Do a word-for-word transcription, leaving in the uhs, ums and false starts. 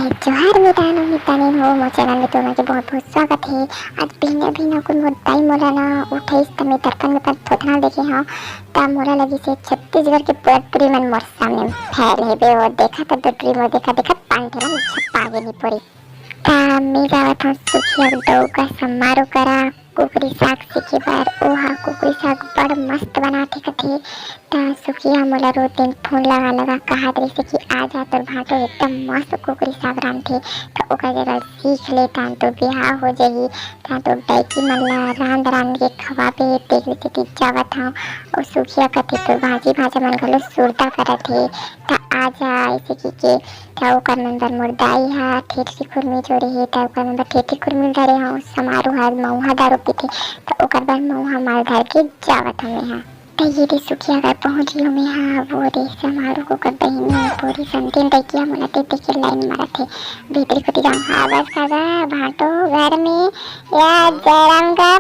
जोहार मितान अउ मितानिन हो, मोर चैनल में तुमन के बहुत बहुत स्वागत हे। आज बिहनिया बिहनिया कुन मोर दाई मोला ना उठाइस, त मैं दर्पण में अपन थोथना देखे हंव, त मोला लगिस हे छत्तीसगढ़ के पूरा टुरी मन मोर सामने फैल हेबे। वो देखा त दो टुरी मोर देखा देखा पान ठेला में छपा गे नी पूरी। त मैं जावत हंव सुखिया के दऊ का समारू करा कुकरी साग सीखे बर। ओहा कुकरी साग बड़ मस्त बनाथे कथे। त सुखिया मोला रोज दिन फोन लगा लगा कहत रहिसे कि आ जा, तोर भांटो एकदम मस्त कुकरी साग रांधथे। त ओकर जगह सीख ले, तान तो बिहाव हो जाही, तान तो डैकी मन ला रांध रांध के खवाबे। तेकरे सेती जावत हंव। अउ सुखिया कथे, तोर भांजी भांजा मन घलो सुरता करत हे, त आ जा, ऐसे कहिके। त ओकर मन बर मोर दाई ह ठेठरी खुरमी जोरे हे, त ओकर मन बर ठेठरी खुरमी धरे हंव। समारू ह मउहा दारू पीथे, त ओकर बर मउहा माल धर के जावत हंव मेंहा। त ये रे सुखिया घर पहुंच गेंव मेंहा। वो रे समारू के ओकर बहिनी पूरी संतीन डैकिया मोला देख देख के लाइन मारत हे। भीतरी कोती जांव, हाँ बस खा जा भांटो घर में, या जयराम का